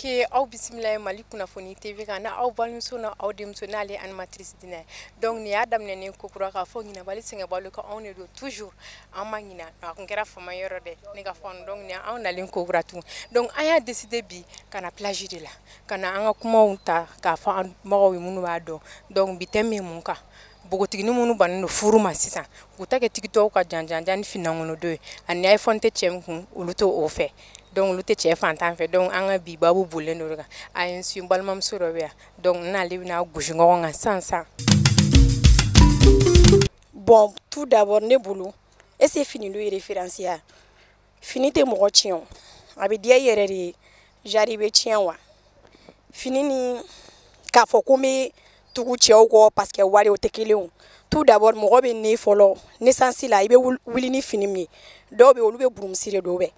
Ok, aw bisimila ye Mali Kunnafoni TV kan na, aw balimamuso na aw denmuso n'ale animatrice Dinɛ. Donc nin y'a daminɛ ni ko kura k'a fɔ ɲinabali sɛgɛnbali ko anw de don toujours, an ma ɲina, a kun kɛra fama yɔrɔ dɛ ne ka fɔ. Donc nin anw nalen ko kura tugun. Donc an y'a décidé bi ka na plage de la, ka na an ka kumaw ta k'a fɔ an mɔgɔw ye minnu b'a dɔn. Donc bi thème ye mun kan? Npogotiginin minnu bannen don furu ma sisan, k'u ta kɛ TikTok ka janjanjan ni finlankolon don ye, ani iPhone tɛ cɛ min kun, olu t'o fɛ. Donc olu tɛ cɛ fantan fɛ. Donc an ka bi baabu bolilen don o de kan. A ye n su, n balimamuso dɔ bɛ yan, donc n n'ale bɛna gosi ɲɔgɔn kan sisan sisan. Bon, tout d'abord, ne bolo, est-ce que fini don ye référence ya? Fini tɛ mɔgɔ tiɲɛ o, a bɛ diya i yɛrɛ de ye, genre i bɛ tiɲɛ wa. Fini ni k'a fɔ ko n bɛ tugu cɛw kɔ parce que wari, o tɛ kelen o. Tout d'abord, mɔgɔ bɛ ne fɔlɔ naissance la, i bɛ wuli ni fini min ye, dɔw bɛ yen, olu bɛ burumusi de don bɛ,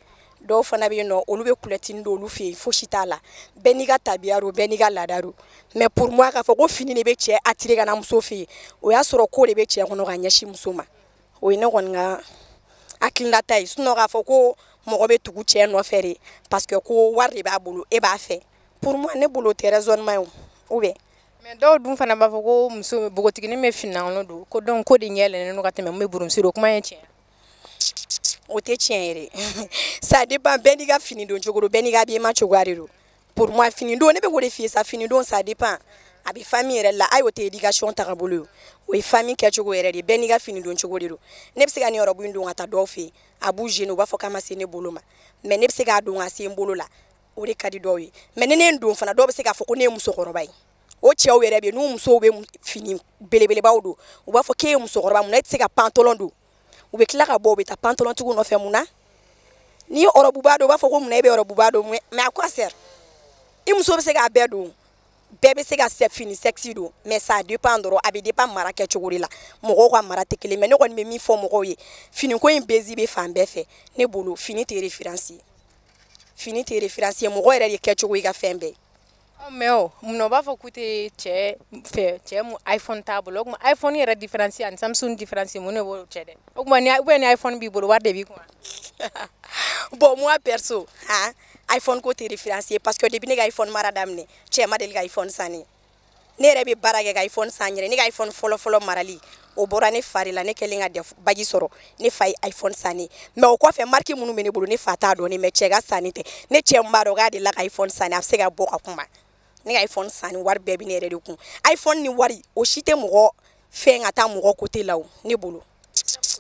dɔw fana bɛ yen nɔ, olu bɛ culotte don olu fɛ yen, fosi t'a la. Bɛɛ n'i ka tabiya don, bɛɛ n'i ka laada don. Mais pour moi, k'a fɔ ko fini de bɛ cɛ attirer ka na muso fɛ yen, o y'a sɔrɔ ko de bɛ cɛ kɔnɔ ka ɲɛsin muso ma. O ye ne kɔni ka hakilinata ye. Sinon k'a fɔ ko mɔgɔ bɛ tugu cɛ nɔfɛ de parce que ko wari de b'a bolo, e b'a fɛ, pour moi, ne bolo, o tɛ raisonnement ye o, ou bien? Mais dɔw dun fana b'a fɔ ko muso npogotiginin bɛ finilankolon don, ko donc ko de ɲɛ yɛlɛnnen don ka tɛmɛ mun bɛ burumusi don. O kuma ye tiɲɛ? O tɛ tiɲɛ yɛrɛ. Ça dépend, bɛɛ n'i ka fini don cogo don, bɛɛ n'i ka habillement cogoya de don. Pour moi, fini don, ne bɛ k'o de f'i ye sa, fini don, ça dépend, a bɛ famille yɛrɛ la. Ayi, o tɛ éducation tagabolo ye, o ye famille kɛcogo yɛrɛ de ye. Bɛɛ n'i ka fini don cogo de don. Ne bɛ se ka nin robe in don ka taa dɔw fɛ yen, a b'u gêner, u b'a fɔ k'a ma se ne bolo ma. Mais ne bɛ se k'a don ka se n bolo la, o de ka di dɔw ye. Mais ni ne ye n don fana, dɔw bɛ se k'a fɔ ko ne ye musokɔrɔba ye. O cɛw yɛrɛ bɛ yen, n'u musow bɛ fini belebelebaw don, u b'a fɔ k'e ye musokɔrɔba, mun na e tɛ se ka pantalon don? U bɛ tila ka bɔ, u bɛ taa pantalon tigiw nɔfɛ. Mun na n'i ye robe don, u b'a fɔ ko mun na e bɛ robe don? Mais à quoi sert? I muso bɛ se k'a bɛɛ don, bɛɛ bɛ se ka fini sexy don, mais ça dépend dɔrɔn, a bɛ dépend mara kɛcogo de la. Mɔgɔw ka mara tɛ kelen. Mais ne kɔni bɛ min fɔ mɔgɔw ye, finiko in base bɛ fan bɛɛ fɛ. Ne bolo, fini tɛ référence ye, fini tɛ référence ye, mɔgɔ yɛrɛ de kɛcogo i ka fɛn bɛɛ. Mais o munna u b'a fɔ k'u tɛ cɛ fɛ, cɛ mun iPhone t'a bolo? O tuma iPhone yɛrɛ différence ani Samsung différence, mun de b'o cɛ dɛ? O tuma ni ou bien ni iPhone b'i bolo, wari de b'i kun? Bon, moi perso, hein, iPhone ko tɛ référence ye, parce que depuis ne ka iPhone mara daminɛ, cɛ ma deli ka iPhone san ne. Ne yɛrɛ bɛ baara kɛ ka iPhone san n yɛrɛ. Ne ka iPhone fɔlɔ fɔlɔ marali, o bɔra ne fa de la. Ne kɛlen ka DEF bac sɔrɔ, ne fa ye iPhone san ne. Mais o kɔfɛ, marque minnu bɛ ne bolo, ne fa t'a dɔn ne. Mais cɛ ka sanni tɛ. Ne cɛ min b'a dɔn k'a delila ka iPhone san ne, a bɛ se ka bɔ ka kuma. Ne ka iPhone sanni wari bɛɛ bɛ ne yɛrɛ de kun. iPhone ni wari, o si tɛ mɔgɔ fɛn ka taa mɔgɔ côté la o. Ne bolo,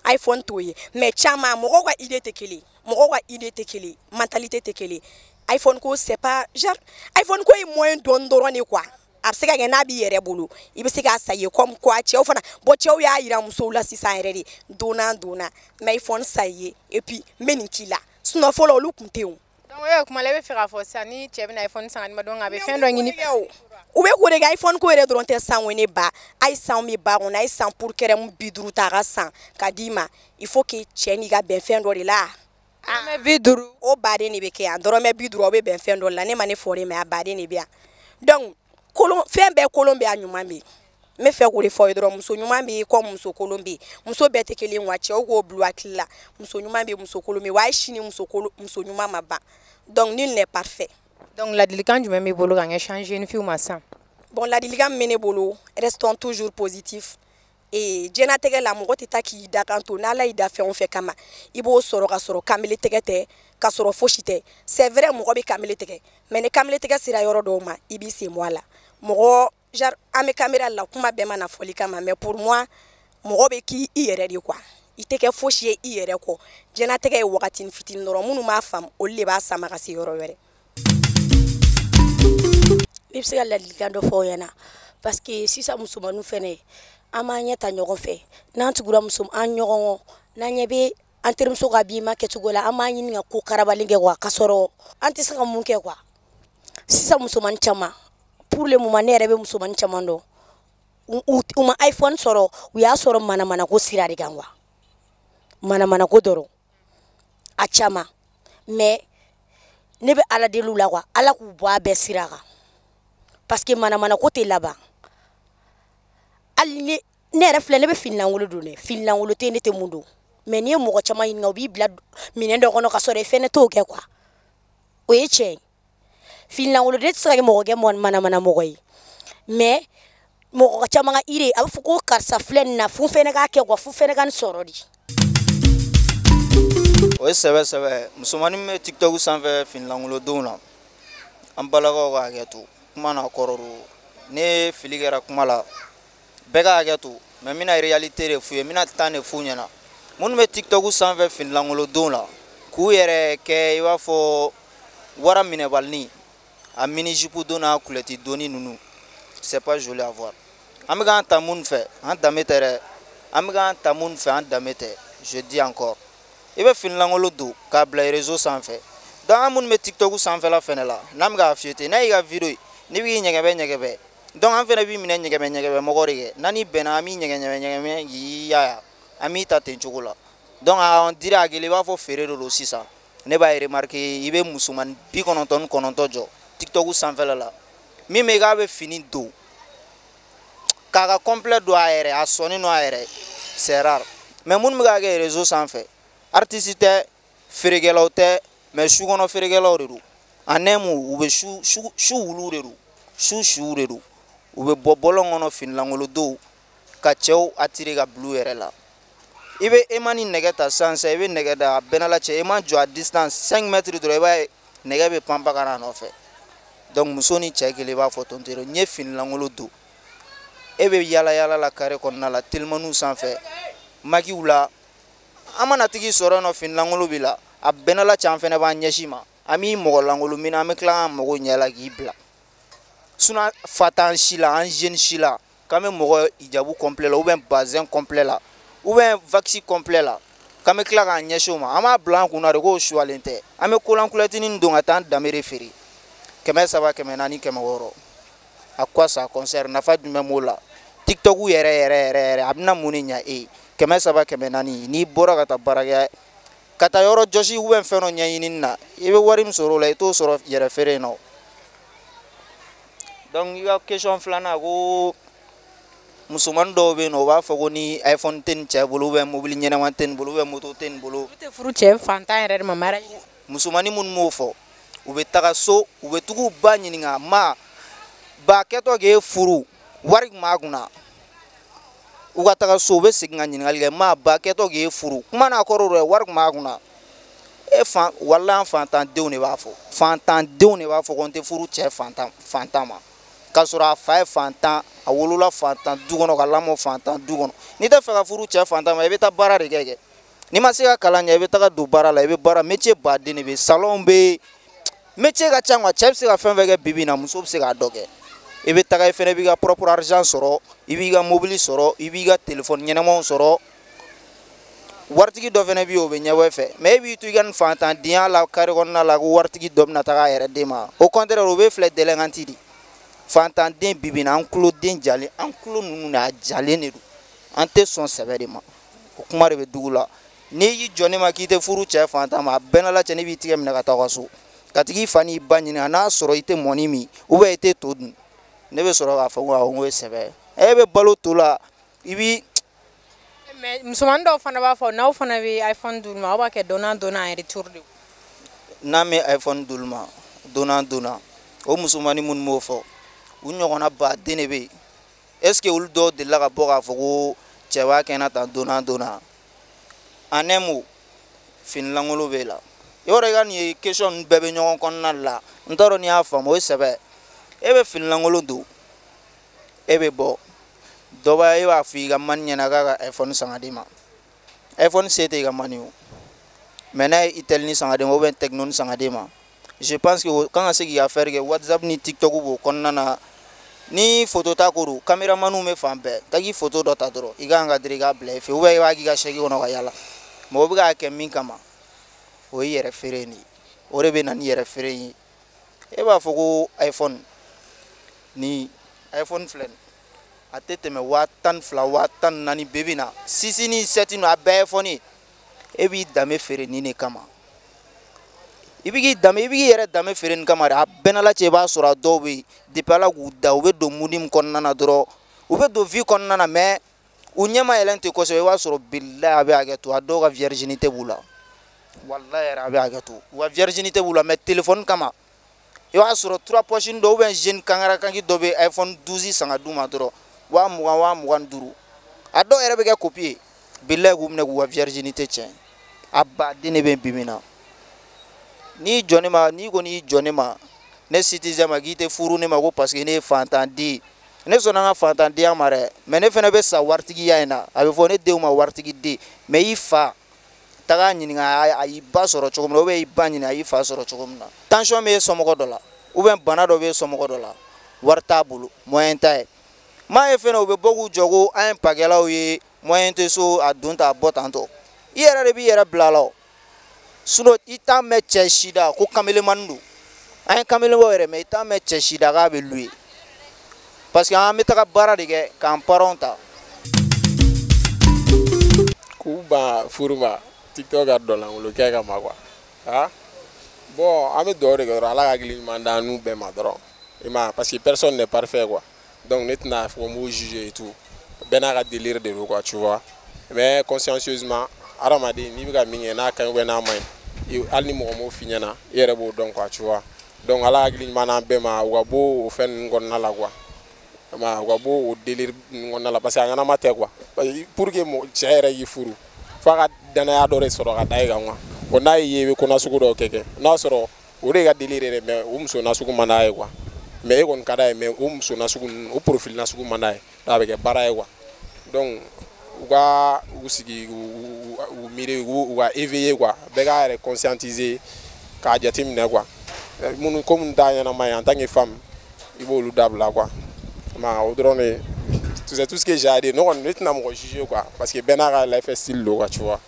iPhone t'o ye. Mais caman, mɔgɔw ka idée tɛ kelen, mɔgɔw ka idée tɛ kelen, mentalité tɛ kelen. iPhone ko, c'est pas genre iPhone ko ye moyen dɔɔni dɔrɔn de quoi. A bɛ se ka kɛ n'a b'i yɛrɛ bolo, i bɛ se k'a san i ye comme quoi. Cɛw fana, bon, cɛw y'a yira musow la sisan yɛrɛ de, donna donna n bɛ iPhone san i ye, et puis n bɛ nin k'i la. Sinon fɔlɔ, olu tun tɛ yen o. Donc e kuma la, e bɛ fɛ k'a fɔ sisan ni cɛ bɛna iPhone san ka d'i ma, donc a bɛ fɛn dɔ ɲini? O u bɛ k'o de kɛ. iPhone ko yɛrɛ dɔrɔn tɛ san o. Ne ba, a ye san bɛ ba kɔnɔ, a ye san pour crème 50 ta a ka san ka d'i ma, il faut que cɛ n'i ka bɛn fɛn dɔ de la. Dɔrɔmɛ 50. O baden de bɛ kɛ yan, dɔrɔmɛ 50, aw bɛ bɛn fɛn dɔ la. Ne ma ne fɔ de, mais a baden de bɛ yan. Donc kolon, fɛn bɛɛ kolon bɛ, a ɲuman bɛ yen. N bɛ fɛ k'o de fɔ aw ye dɔrɔn, muso ɲuman bɛ yen comme muso kolon bɛ yen. Muso bɛɛ tɛ kelen wa, cɛw k'o bila u hakili la. Muso ɲuman bɛ yen, muso kolon bɛ yen wa. Hali sini, muso kolon, muso ɲuman ma ban. Donc nul n'est parfait. Donc ladilikan jumɛn b'i bolo ka ɲɛsin jeune fille ma sisan? Bon, ladilikan min bɛ ne bolo, restons toujours positifs. Ee, diɲɛlatigɛ la, mɔgɔ tɛ taa k'i da kan to. N'Ala y'i da fɛn o fɛn kama, i b'o sɔrɔ ka sɔrɔ kamele tɛgɛ tɛ, ka sɔrɔ fosi tɛ. C'est vrai, mɔgɔ bɛ kamele tigɛ, mais ni kamele tigɛ sera yɔrɔ dɔw ma, i b'i sen bɔ a la. Mɔgɔ genre, an bɛ caméra la, kuma bɛɛ ma na fɔli kama. Mais pour moi, mɔgɔ bɛ k'i i yɛrɛ de quoi, i tɛ kɛ fosi ye i yɛrɛ kɔ. Diɲɛlatigɛ ye wagatinin fitinin dɔrɔn. Minnu b'a faamu, olu de b'a sama ka se yɔrɔ wɛrɛ. Ne bɛ se ka ladilikan dɔ fɔ aw ɲɛna, parce que sisan musomaninw fɛnɛ, an b'an ɲɛ ta ɲɔgɔn fɛ. N'an tugura muso an ɲɔgɔn kɔ, n'an ɲɛ bɛ an terimuso ka habillement kɛcogo la, an b'a ɲini ka ko karabalen kɛ quoi, k'a sɔrɔ an tɛ se ka mun kɛ quoi. Sisan musomanin caman, pour le moment, ne yɛrɛ bɛ musomanin caman dɔn, u ma iPhone sɔrɔ, u y'a sɔrɔ manamanako sira de kan quoi, manamanako dɔrɔn a caman. Mais ne bɛ Ala deli u la quoi, Ala k'u bɔ a bɛɛ sira kan, parce que manamanako tɛ laban. Hali ni ne yɛrɛ filɛ, ne bɛ fini lankolon don dɛ, fini lankolon tɛ yen ne tɛ mun don. Mais n'i ye mɔgɔ caman ɲininka, u b'i bila minɛn dɔ kɔnɔ ka sɔrɔ i fɛnɛ t'o kɛ quoi. O ye tiɲɛ ye. Fini lankolon don, ne tɛ se ka kɛ mɔgɔ kɛ manamana mɔgɔ ye, mais mɔgɔ caman ka ire a b'a fɔ ko karisa filɛ nin na, fo fɛnɛ k'a kɛ quoi, fo fɛnɛ ka nin sɔrɔ de. O ye sɛbɛ sɛbɛ. Musomanin min bɛ TikTok sanfɛ finilankolondenw na, an balakaw ka hakɛ to, kuma n'a kɔrɔ don. Ne fili kɛra kuma la, bɛɛ ka hakɛ to, mais n bɛna réalité de f'u ye, n bɛna temps de f'u ɲɛna. Minnu bɛ TikTok sanfɛ finilankolondenw la, k'u yɛrɛ kɛ i b'a fɔ wara minɛbalini, a mini jupe don n'a culotte donni ninnu, c'est pas joli à voir. An bɛ k'an ta minnu fɛ, an danbe tɛ dɛ. An bɛ k'an ta minnu fɛ, an danbe tɛ. Je dis encore, i bɛ finilankolon don k'a bila réseau sanfɛ. Donc an minnu bɛ TikTok sanfɛla fɛnɛ la, n'an bɛ k'a fiyɛ ten, n'a y'i ka vidéo ye, n'i bɛ k'i ɲɛgɛbɛ ɲɛgɛbɛ, donc an fɛnɛ b'i minɛ ɲɛgɛbɛ ɲɛgɛbɛ mɔgɔ de kɛ. N'an n'i bɛnna, an b'i ɲɛgɛn ɲɛgɛn ɲɛgɛn k'i yaya, an b'i ta ten cogo la. Donc on dirait a kelen i b'a fɔ feere de don sisan. Ne b'a remarquer, i bɛ musomanin 99 jɔ TikTok sanfɛla la, min bɛ k'a bɛ fini don k'a ka complet don a yɛrɛ, a sɔnnen don a yɛrɛ, c'est rare. Mais minnu bɛ k'a kɛ réseau sanfɛ, artiste tɛ, feerekɛlaw tɛ, mais su kɔnɔ feerekɛlaw de don. En un mot, u bɛ su su su wuluw de don, su suw de don. U bɛ bɔ bɔlɔn kɔnɔ finilankolon don ka cɛw attirer ka bila u yɛrɛ la. I bɛ e ma ni nɛgɛ ta sisan sisan, i bɛ nɛgɛ da a bɛɛ n'Ala cɛ, e ma jɔ a distance 5 mètres dɔrɔn, i b'a ye nɛgɛ bɛ panpa ka na a nɔfɛ. Donc muso ni cɛ kelen i b'a fɔ tontero, n ye finilankolon don, e bɛ yala yala la carré kɔnɔna la, telimaniw sanfɛ, makiw la, an mana tigi sɔrɔ yen nɔ, finilankolon b'i la, a bɛɛ n'Ala cɛ, an fɛnɛ b'an ɲɛsin ma, an b'i mɔgɔ lankolon minɛ, an bɛ tila k'an mago ɲɛ la k'i bila. Sinon fa t'an si la, an jeune si la, k'an bɛ mɔgɔ hijabu complet la, ou bien bazin complet la, ou bien waxi complet la, k'an bɛ tila k'an ɲɛsin o ma, an b'a bila an kunna de k'o suwalen tɛ. An bɛ kolan kulɛtinin don ka taa an danbe de feere 300, 400, 600. À quoi ça concerne? Nafa jumɛn b'o la? TikTok yɛrɛ yɛrɛ yɛrɛ yɛrɛ, a bɛna mun de ɲa e ye? 300, 400, n'i bɔra ka taa baara kɛ, ka taa yɔrɔ jɔsi ou bien fɛn dɔ ɲɛɲinini na, i bɛ wari min sɔrɔ o la, i t'o sɔrɔ yɛrɛ feere in na o. Donc i ka question filanan, ko musomanin dɔw bɛ yen nɔ, u b'a fɔ ko ni iPhone tɛ nin cɛ bolo, ou bien mobili ɲɛnama tɛ nin bolo, ou bien moto tɛ nin bolo, Olu tɛ furu cɛ fantan yɛrɛ de ma mariage. Musomanin minnu b'o fɔ, u bɛ taga so, u bɛ tugu ba ɲininka, ma ba kɛtɔ k'e furu, wari tun b'a kunna. U ka taga so, u bɛ segin ka ɲininkali kɛ, ma ba kɛtɔ k'e furu, kuma n'a kɔrɔ don dɛ, wari tun b'a kunna. E fan walahi, an fantandenw de b'a fɔ, fantandenw de b'a fɔ ko n tɛ furu cɛ fantan fantan ma, k'a sɔrɔ a fa ye fantan, a wolola fantan du kɔnɔ, ka lamɔ fantan du kɔnɔ. N'i tɛ fɛ ka furu cɛ fantan ma, i bɛ taa baara de kɛ. N'i ma se ka kalan kɛ, i bɛ taga don baara la, i bɛ baara métier baden de bɛ yen, salon bɛ yen, métier ka ca quoi. Cɛ bɛ se ka fɛn fɛn kɛ bi bi in na, muso bɛ se k'a dɔ kɛ. I bɛ taga, i fɛnɛ b'i ka propre argent sɔrɔ, i b'i ka mobili sɔrɔ, i b'i ka téléphone ɲɛnamaw sɔrɔ. Waritigi dɔ fɛnɛ bɛ yen, o bɛ ɲɛbɔ i fɛ. Mais e b'i to i ka nin fantandenya la carré kɔnɔna la ko waritigi dɔ bɛna taga a yɛrɛ d'e ma, au contraire, o bɛ filɛ délinquant de. Fantanden bi bi in na, an tuloden jalen, an tulo ninnu de a jalen de don, an tɛ sɔn sɛbɛ de ma. O kuma de bɛ dugu la. N'i y'i jɔ ne ma k'i tɛ furu cɛ fantan ma, a bɛɛ n'Ala cɛ, ne b'i tigɛ minɛ ka taa aw ka so, ka tigi fa n'i ba ɲininka n'a sɔrɔ i tɛ mɔni min ou bien i tɛ to dun. Ne bɛ sɔrɔ k'a fɔ ko awɔ, n ko ye sɛbɛ ye. E bɛ balo to la, i b'i Mais musomanin dɔw fana b'a fɔ n'aw fana bɛ iPhone d'olu ma, aw b'a kɛ donnant donnant en retour de. N'an bɛ iPhone d'olu ma donnant donnant, o musomanin minnu b'o fɔ, u ɲɔgɔnna baden de bɛ yen. Est ce que olu dɔw delila ka bɔ k'a fɔ ko cɛ b'a kɛ n na tan donnant donnant? En un mot, fini lankolon b'e la. I b'a dɔn, i ka nin question ninnu bɛɛ bɛ ɲɔgɔn kɔnɔna de la. N t'a dɔn n'i y'a faamu. O ye sɛbɛ. E bɛ fini lankolon don, e bɛ bɔ, dɔ b'a, e b'a fɔ i ka mani ɲɛna k'a ka iPhone san ka d'i ma. iPhone se tɛ i ka mani o, mais n'a ye Itel ni san ka d'i ma, ou bien Tecno ni san ka d'i ma, je pense que o kan ka se k'i ka affaire kɛ. WhatsApp ni TikTok b'o kɔnɔna na. Ni photo ta ko don, caméramanw bɛ fan bɛɛ, taa k'i photo dɔ ta dɔrɔn, i ka encadrer k'a bila i fɛ, ou bien i b'a k'i ka chèque kɔnɔ ka yala. Mɔgɔ bɛ k'a kɛ min kama, o ye yɛrɛ feere in de ye. O de bɛ na ni yɛrɛ feere in ye. E b'a fɔ ko iPhone ni iPhone filɛ nin, a tɛ tɛmɛ 12,000, 14,000 bɛɛ bɛ na 6 ni 7 ninnu, a bɛɛ iPhone ye. E b'i danbe feere nin de kama, i bɛ k'i danbe, i bɛ k'i yɛrɛ danbe feere nin kama de. A bɛɛ n'Ala cɛ, i b'a sɔrɔ a dɔw bɛ yen, depuis Ala k'u da, u bɛ don mudi min kɔnɔna na dɔrɔn, u bɛ don vie kɔnɔna na, mais u ɲɛ ma yɛlɛn ten kosɛbɛ. I b'a sɔrɔ bilahi, a bɛ hakɛ to, a dɔw ka virginité b'u la, walahi yɛrɛ, a bɛ hakɛ to, u ka virginité b'u la, mais téléphone kama. I b'a sɔrɔ trois poches dɔ ou bien jeune kankarakanki dɔ bɛ iPhone 12 san ka d'u ma dɔrɔn 20 000, 25 000. A dɔw yɛrɛ bɛ kɛ copie ye. Bilayi, k'u minɛ k'u ka virginité tiɲɛ. A baden de bɛ bi min na. N'i jɔ ne ma, n'i kɔni y'i jɔ ne ma, ne citizen ma, k'i tɛ furu ne ma ko parce que ne ye fantanden ye, ne sɔnna n ka fantandenya ma dɛ, mais ne fana bɛ sa waritigiya in na. A bɛ fɔ ne denw ma waritigi den, mais i fa taga ɲininka a y'i ba sɔrɔ cogo min na, ou bien i ba ɲininka a y'i fa sɔrɔ cogo min na. Tension bɛ somɔgɔ dɔ la, ou bien bana dɔ bɛ somɔgɔ dɔ la, wari t'a bolo, moyen t'a ye. M'a ye fɛnɛ, u bɛ bɔ k'u jɔ ko an ye pakɛlaw ye, moyen tɛ so, a don ta a bɔ tantɔ. I yɛrɛ de b'i yɛrɛ bila a la o. Sinon i t'a mɛn cɛ si da ko kamelemani don. An ye kamelenbaw yɛrɛ, mais i t'a mɛn cɛ si da k'a bɛ louer, parce que an bɛ taga baara de kɛ k'an parents ta. K'u ban furu ma TikTok ka dɔnlankolon kɛ kama quoi. Ah bon, an bɛ dugawu de kɛ dɔrɔn, Ala ka hakili ɲuman d'an n'u bɛɛ ma dɔrɔn, i m'a ye, parce que personne n'est parfait quoi. Donc ne tɛna fɔ n b'o juger et tout, bɛɛ n'a ka délire de don quoi, tu vois. Mais consciencieusement, hadamaden n'i bɛ ka min kɛ, n'a ka ɲi ou bien n'a man ɲi, hali ni mɔgɔ m'o f'i ɲɛna, i yɛrɛ b'o dɔn quoi, tu vois. Donc Ala hakili ɲuman d'an bɛɛ ma, u ka bɔ o fɛn ninnu kɔnɔna la quoi, i m'a ye, u ka bɔ o délire ninnu kɔnɔna la, parce que a ɲɛnama tɛ quoi. Parce que pour que mɔgɔ cɛ yɛrɛ y'i furu, f'a ka danaya dɔ de sɔrɔ ka da i kan quoi. Bon, n'a y'i ye i bɛ ko nasugu dɔw kɛ, n'a sɔrɔ o de ka délire yɛrɛ, mais o muso nasugu man d'a ye quoi. Mais e kɔni ka d'a ye, mais o muso nasugu ninnu, o profil nasugu man d'a ye, a bɛ kɛ baara ye quoi. Donc u ka u sigi, u miiri, u ka éveiller quoi, bɛɛ k'a yɛrɛ conscientiser k'a jateminɛ quoi. Minnu ko minnu t'a ɲɛnama ye en tant que femme, i b'olu dabila quoi. Ma o dɔrɔn de, c'est tout ce que j'ai à dire. Ne kɔni, ne tɛna mɔgɔ juger quoi, parce que bɛɛ n'a ka life style don quoi, tu vois.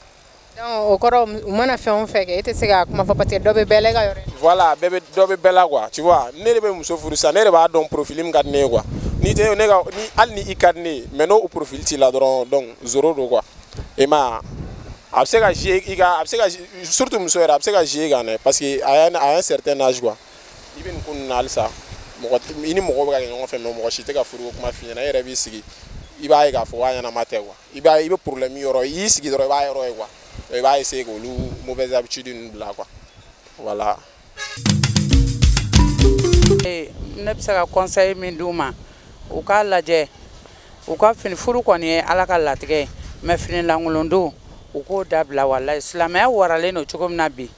Donc o kɔrɔ, u mana fɛn o fɛn kɛ, e tɛ se ka kuma fɔ parce que dɔ bɛ bɛɛ la i ka yɔrɔ. Voilà, bɛɛ bɛ dɔ bɛ bɛɛ la quoi, tu vois. Ne de bɛ muso furu sisan, ne de b'a dɔn profil min ka di ne ye quoi. N'i tɛ ne ka ni, hali ni i ka di ne ye, mais n'o profil t'i la dɔrɔn, donc zéro don quoi. I m'a ye, a bɛ se ka jouer i ka, a bɛ se ka, surtout muso yɛrɛ, a bɛ se ka jouer kan dɛ, parce que à un certain âge quoi, i bɛ nin ko ninnu na halisa, mɔgɔ i ni mɔgɔw bɛ ka kɛ ɲɔgɔn fɛ, mais mɔgɔ si tɛ ka furuko kuma f'i ɲɛna. E yɛrɛ b'i sigi, i b'a ye k'a fɔ k'a ɲɛnama tɛ quoi. I b'a ye, i bɛ problème yɔrɔ, i y'i sigi dɔrɔn, i b'a yɔrɔ ye quoi. I b'a essayer k'olu mauvaise habitude ninnu bila quoi, voilà. Ne bɛ se ka conseil min d'u ma, u k'a lajɛ u ka fini. Furu kɔni ye Ala ka latigɛ ye, mais fini lankolon don, u k'o dabila. Walayi, silamɛya waralen don cogo min na bi,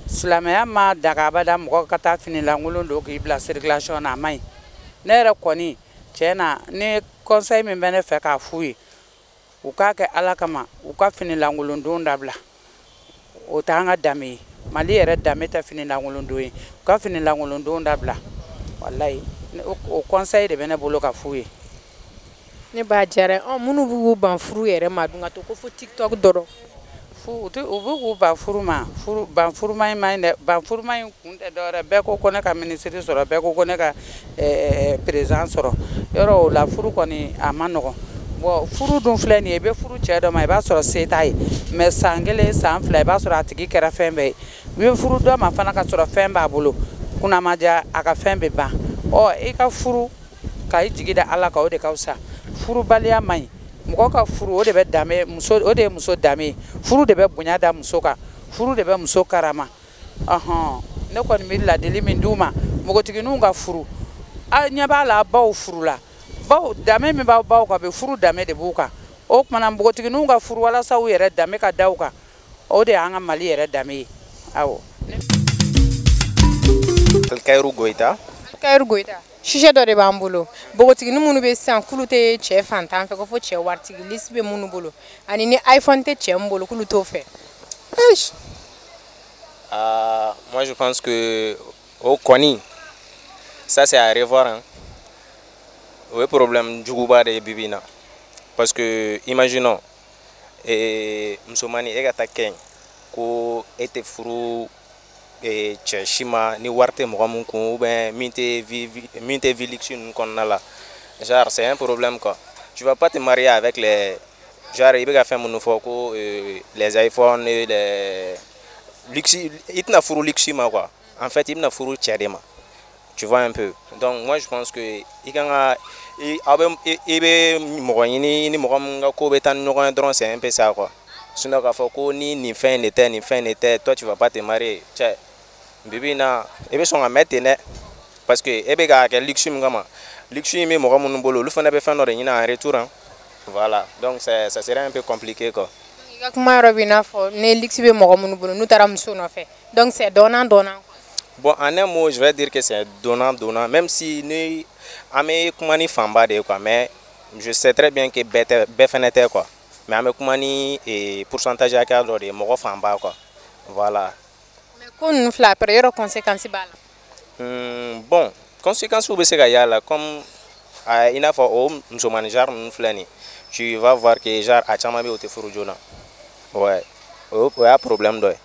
silamɛya ma daga abada mɔgɔ ka taa fini lankolon don k'i bila circulation na, a man ɲi. Ne yɛrɛ kɔni, tiɲɛ na, ni conseil min bɛ ne fɛ k'a f'u ye, u k'a kɛ Ala kama, u ka fini lankolon don dabila. O t'an ka danbe ye. Mali yɛrɛ danbe tɛ fini lankolon don ye. U ka fini lankolon don dabila. Walayi, o conseil de bɛ ne bolo ka f'u ye. Ne b'a diyara ɔ, minnu b'u ban furu yɛrɛ ma dun ka to ko fo TikTok dɔrɔn. Fu u tɛ, u bɛ k'u ban furu ma. Furu ban furu ma in man ɲi dɛ. Ban furu ma in kun tɛ dɔwɛrɛ, bɛɛ ko ko ne ka minisiri sɔrɔ, bɛɛ ko ko ne ka président sɔrɔ. Yɔrɔ o la, furu kɔni a ma nɔgɔn. Bon, furu dun filɛ nin ye, i bɛ furu cɛ dɔ ma, i b'a sɔrɔ se t'a ye, mais san kelen, san fila, i b'a sɔrɔ a tigi kɛra fɛn bɛɛ ye. I bɛ furu dɔ ma fana ka sɔrɔ fɛn b'a bolo, kunnamaja, a ka fɛn bɛ ban. Ɔ, i ka furu ka i jigi da Ala kan, o de ka fisa. Furubaliya man ɲi. Mɔgɔ ka furu, o de bɛ danbe muso, o de ye muso danbe ye. Furu de bɛ bonya da muso kan, furu de bɛ muso karama. Ɔhɔn, ne kɔni bɛ ladili min d'u ma, npogotigininw ka furu. A ɲɛ b'a la, baw furula, baw danbe min b'aw baw kan, bɛ furu danbe de b'u kan. O kumana, npogotigininw ka furu walasa u yɛrɛ danbe ka da u kan, o de y'an ka Mali yɛrɛ danbe ye, awɔ. Alikayiru Goyita. Alikayiru Goyita, sujet dɔ de b'an bolo: npogotiginin minnu bɛ sisan k'olu tɛ cɛ fantan fɛ, ko fo cɛ waritigi, liste bɛ minnu bolo, ani ni iPhone tɛ cɛ min bolo, k'olu t'o fɛ. Ah, moi je pense que o kɔni, ça c'est à revoir hein. O ye problème juguba de ye bibi in na, parce que imaginons musomani e ka taa kɛ yen ko e tɛ furu cɛ si ma ni wari tɛ mɔgɔ min kun, ou bien min tɛ vie luxe ninnu kɔnɔna la. Genre c'est un problème quoi. Tu vas pas te marier avec les genre, i bɛ ka fɛn minnu fɔ ko les iPhone et les luxe, i tɛna furu luxe ma quoi. En fait, i bɛna furu cɛ de ma, tu vois un peu. Donc moi je pense que i kan ka i aw bɛ i bɛ mɔgɔ ɲini ni mɔgɔ min ka ko bɛ taa ni ɲɔgɔn ye dɔrɔn, c'est un peu ça quoi. Sinon k'a fɔ ko ni nin fɛn de tɛ, nin fɛn de tɛ, toi tu vas pas te marier, cɛ, bibi in na i bɛ sɔn ka mɛn ten dɛ. Parce que e bɛ k'a kɛ luxe min kama, luxe in bɛ mɔgɔ minnu bolo, olu fana bɛ fɛn dɔ de ɲini en retour, hein. Voilà, donc ça serait un peu compliqué, quoi. I ka kuma yɔrɔ b'i n'a fɔ ni luxe bɛ mɔgɔ minnu bolo, n'u taara muso nɔfɛ, donc c'est donnant donnant. Bon, en un mot, je vais dire que c'est donnant donnant, même si ni an bɛ kuma ni fanba de ye, quoi, mais je sais très bien que bɛɛ tɛ, bɛɛ fɛnɛ tɛ, quoi, mais an bɛ kuma ni pourcentage hakɛya dɔ de ye, mɔgɔ fanba, quoi, voilà. Mais ko ninnu filɛ, après yɔrɔ conséquence b'a la? Bon, conséquences bɛ se ka y'a la, comme i n'a fɔ o musomanin genre ninnu filɛ nin ye, tu vas voir que genre a caman bɛ yen, o tɛ furu joona. Ouais, o y'a problème dɔ ye.